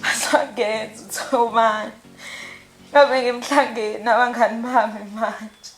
Asangenza uThobani. Ngabe ngimhlangene nabangani bami manje.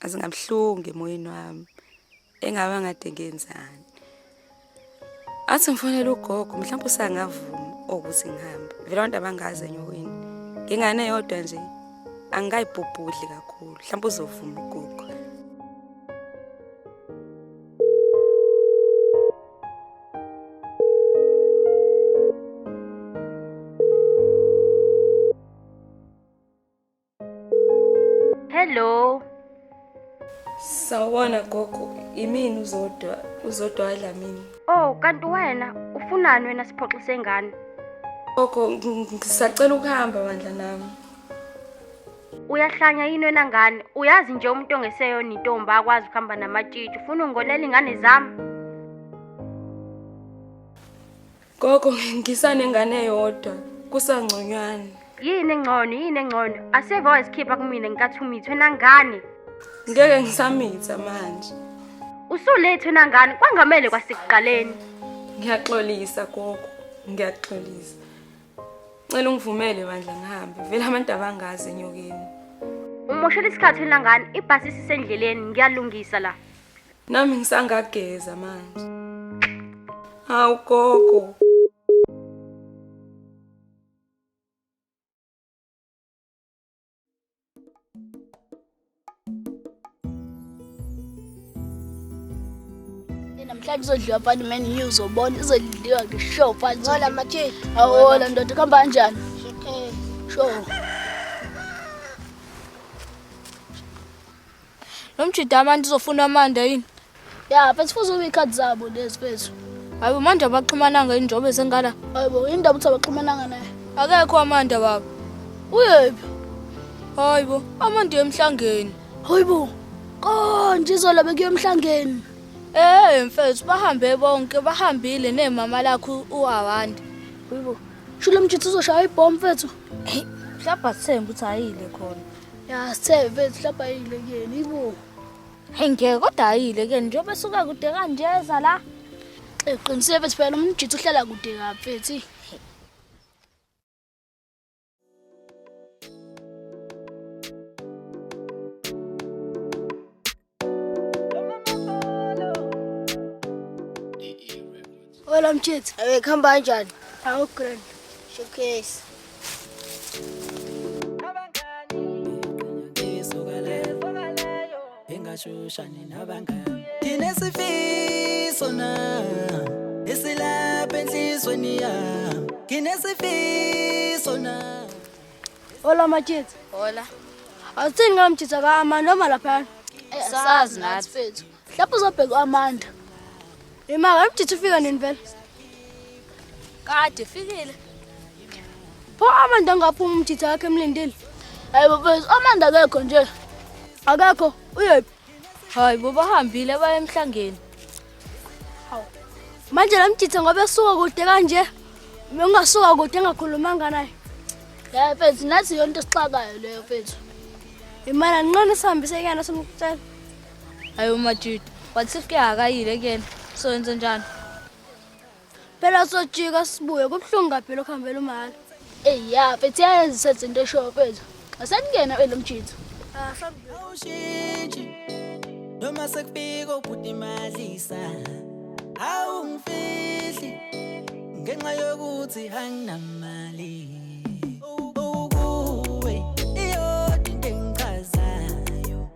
Azingabuhlungu emoyeni wami. Engabe ngade ngenzani. Athi ngifonele ugogo mhlawumbe usangavuma ukuthi ngihambe. Vele abantu abangazi enyokweni. Ngingane yodwa nje angikayibhubhudli kakhulu. Mhlawumbe uzovuma ugogo. Hello. Sawubona gogo, imini uZodwa, uZodwa waDlamini. Oh, kanti wena ufunani wena siphoxi sengane? Gogo, ngisacela ukuhamba bandla nami. Uyahlanya yini wena ngane? Uyazi nje umuntu ongeseyona intombi akwazi ukuhamba namatshitshi. Ufuna ungonela ingane zami? Gogo, ngisanengane eyodwa, kusangconywana. Yini engcono? Yini engcono? Aseve wazikhipha kumina ngenkathi umithi wena ngane. Ngeke ngisamitha manje. Usulethe wena ngane kwangamele kwasekuqaleni. Ngiyaxolisa gogo, ngiyaxolisa. Cela ungivumele bandla ngihambe. Vele abantu abangazi enyokeni. Umoshela isikhathi wena ngane, ibhasi isisendleleni, ngiyalungisa la. Nami ngisangageza manje. Hawu gogo. Namhlanje izodliwa mfana man U uzobona izodliwa ngisho mfana. Hola Mathi. Awola ndoda kuhamba kanjani? Okay. Sure. Lo mjida abantu uzofuna amanda yini? Ya, mfethu futhi ube ikhathi zabo lezi mfethu. Hayibo manje abaxhumananga yini njengoba sengala? Hayibo, indaba ukuthi abaxhumananga naye. Akekho amanda baba. Uyephi? Hayibo, amanda emhlangeni. Hayibo. Konje izola bekuye emhlangeni. Eh mfethu bahambe bonke bahambile nemama lakho uAwandi. Hayibo. Sho lo mjida uzoshaya ibhomu mfethu. Hey, mhlawumbe asithembe ukuthi ayile khona. Ya, sithembe mfethu mhlawumbe ayile kuyena. Ibo. Hey ngeke kodwa ayile ke njengoba esuka kude kanje eza la. Eh qinisile mfethu phela umjitha uhlala kude kabi mfethu. Hola mthetho. Awe kuhamba kanjani? Awu grand. Showcase. Nginesifiso na esilapha enhlizweni yami nginesifiso na Hola Machitsi. Hola. Awuthini ngamjitha ka-Amanda noma laphayana? Sazi nathi. mfethu. Mhlawumbe uzobheka u-Amanda. Imaka umjitha ufika nini vele? Kade fikile. Pho Amanda angaphuma umjitha wakhe emlindile. Hayibo mfethu, Amanda akekho nje. Akekho, uyephi? Hayibo bahambile baye emhlangeni. Manje lo mjitha ngoba esuka kude kanje, bengingasuka kude engakhulumanga naye. Ya mfethu, nathi yonke into esixakayo leyo mfethu. Imana nqona sihambise kuyena somkutshela. Hayibo Majida, wathi sifike akayile kuyena. So yenze njani? Phela sojika sibuye kubuhlungu kabi lokhu hambela umahhala. Ey ya mfethu iyayenza isenze into eshoyo mfethu. Asanikena wena mjitha. Awushintshi noma sekufika ubhuti madlisa awungifihli ngenxa yokuthi anginamali ukuwe iyodwa into engichazayo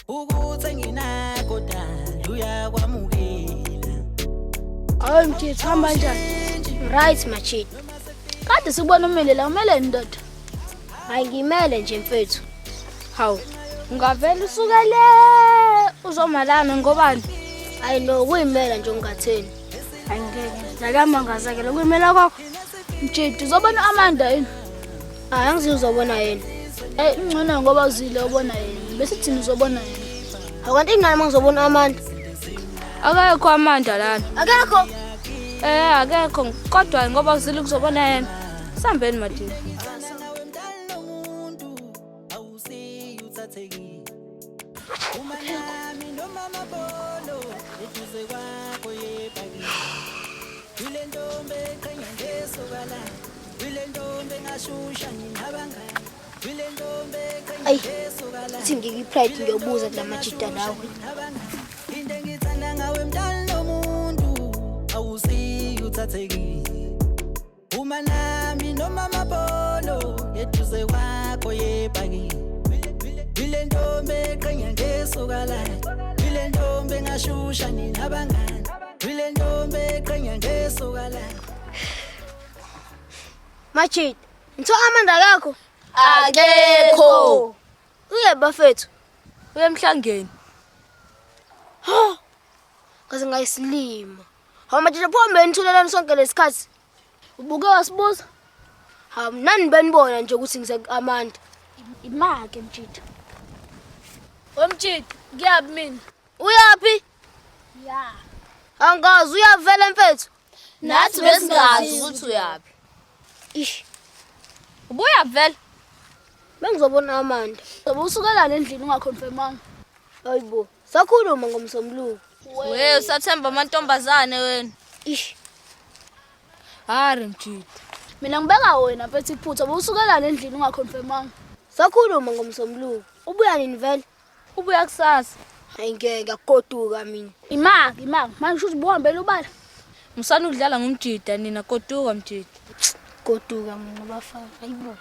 ukuthi enginakho dala uyakwamukela Hayi mjitha hamba kanjani? Right Machidi. Kade sikubona umile la umele ndoda. Hayi ngimele nje mfethu. Hawu, ungavele usuke le uzomalana ngobani? Hayi no kuyimela nje ungatheni. Hayi ngeke. Zakuyamangaza ke lokuyimela kwakho. Mjidi uzobona u-Amanda yini? Hayi angizuzobona yena. Eh ingcono ngoba uzile ubona yena. Bese thina uzobona yena. Akanti ingane mangizobona Amanda. Akekho amanda lana. Akekho. Eh akekho kodwa ngoba uzile kuzobona yena. Sambeni Majida. nawe mntana nomuntu awusiyi uthathekile. Ayi, ithi ngikwi-pride ngiyobuza kula majida lawo. Into engithanda ngawe mntana nomuntu awusiyuthathekile uma nami noma mabolo eduze kwakho yebhakile ile ntombi eqhenya ngesuka la ile ntombi engashusha ninabangani ile ntombi eqhenya ngesuka la. Majida, ngithiwa Amanda akekho? Akekho. Uye bafethu. Uye emhlangeni. Ha! Ngaze ngayisilima. Hawu majida pho benithulelani sonke lesikhathi? Ubuke wasibuza? Hawu nani benibona nje ukuthi ngise Amanda. Imake mjita. Wemjita, ngiyabi mina. Uyaphi? Ya. Angazi uyavela mfethu. Nathi besingazi ukuthi uyaphi. Ish, Ubuya vele. bengizobona Amanda. Zobe usukelana endlini ungaconfirmanga. Hayibo, sakhuluma ngomsombuluko. We usathemba amantombazane wena. Ish, Hari mjita. Mina ngibeka wena mfethu iphutha, ubusukelana endlini ungaconfirmanga. sakhuluma ngomsombuluko. Ubuya nini vele? Ubuya kusasa. Hayi ngeke ngiyagoduka mina. Imake, imake. Manje kusho ukuthi ubuhambela ubala. Musana ukudlala ngomjida nina goduka mjida. Goduka mina bafana. Hayibo.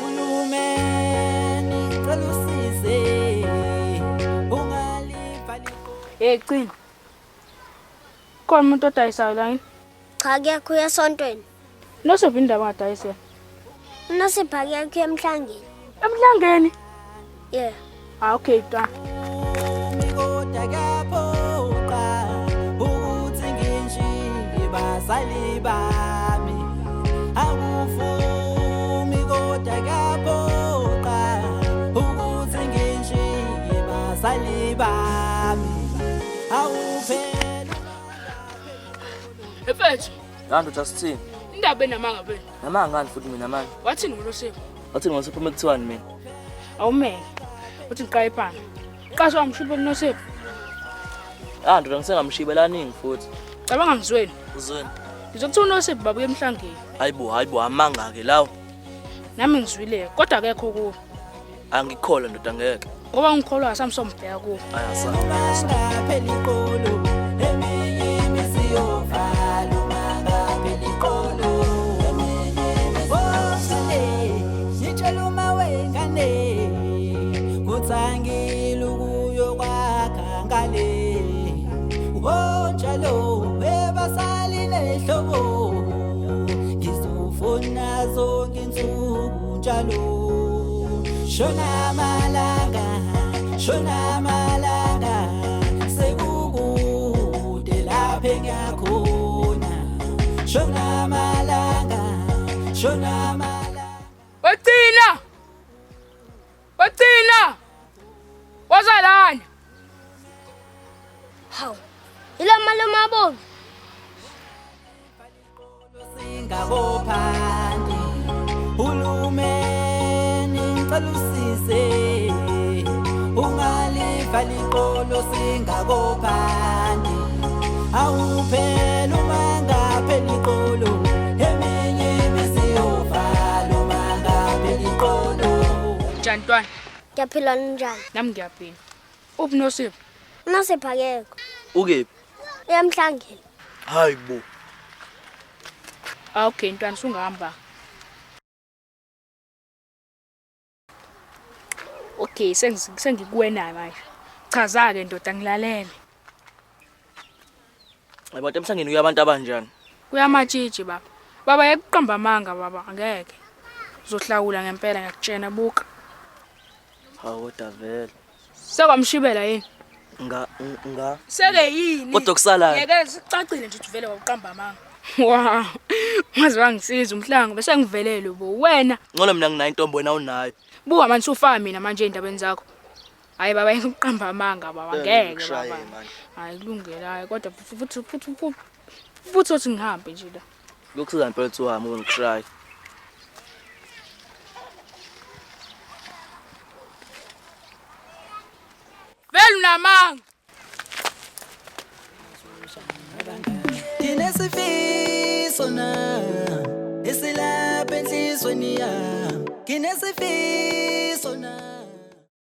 Hulumeni cela usize ungalivali Hey Cina. Khona umuntu odayisayo la yini? Cha akekho uya esontweni. Nosipho indaba angadayisela. Unosipho akekho emhlangeni. Emhlangeni. Yeah. Ah okay, ntwana. Kodwa kuyaphoqa ukuthi ngishiye bazali bami akuvumi kodwa kuyaphoqa ukuthi ngishiye bazali bami awuphela. Mfethu, Kanti uJustine, indaba enamanga phela. namanga ngani futhi mina manje? Wathini ngoNosipho? Wathini ngoSipho uma kuthiwani mina? Awumele. Uthi ngiqale ipanga. Qaswa ngamshibela uNosipho. Ah ndoda ngisengamshibelaningi futhi. Cabanga ngizweni. Uzweni. Ngizokuthiwa uNosipho babuye emhlangeni. Hayibo, hayibo amanga ke lawo. Nami ngizwile kodwa akekho kuwo. Angikholwa ndoda ngeke. Ngoba ngikholwa asamsombheka kuwo. Ayasa. Mangapheli iqolo eminye imizi yovala mangapheli iqolo eminye imizi ngitshela uma wengane kuthangile ukuyokwakha ngale onjalo ebasali nehlobo ngizofuna zonke insuku njalo shona malanga shona malanga sekukude lapha engiyakhona shona malanga shona malanga. Wagcina! Wagcina! Wazalana. Hawu. Ila malume abongi. Singabophandi hulumeni ngicela usize ungalivali iqolo singabophandi awuphela uma ngaphela iqolo eminye imizi yovala uma ngaphela iqolo. Njani ntwana? Ngiyaphila njani? Nami ngiyaphila. Uphi Nosipho? Unosipho akekho. Ukephi? Uya emhlangeni. Hayibo. Ah okay ntwana sungahamba. Okay, sengikuwena manje. Chaza ke ndoda ngilalele. Hayibo emhlangeni kuya abantu abanjani? Kuyamatshitshi baba. Baba yekuqamba amanga baba angeke. Uzohlawula ngempela ngiyakutshena buka. Hawu kodwa vele. Sekwamshibela yini? Nga nga. Seke yini? Kodwa kusalayo. Yeke sicacile nje ukuthi vele wawuqamba amanga. Wow. Waze wangisiza umhlango bese ngivelele bo wena. Ngcono mina nginayo intombi wena unayo. Buka manje usufaka mina manje endabeni zakho. Hayi baba, ngiqamba amanga baba, ngeke Ngikushaye baba. manje. Hayi kulungile hayi kodwa futhi futhi futhi futhi othi ngihambe nje la. Kuyokusiza impela ukuthi uhambe ube ngikushaye. Vele unamanga. Nginesifiso na esilapha enhlizweni yami. Nginesifiso na.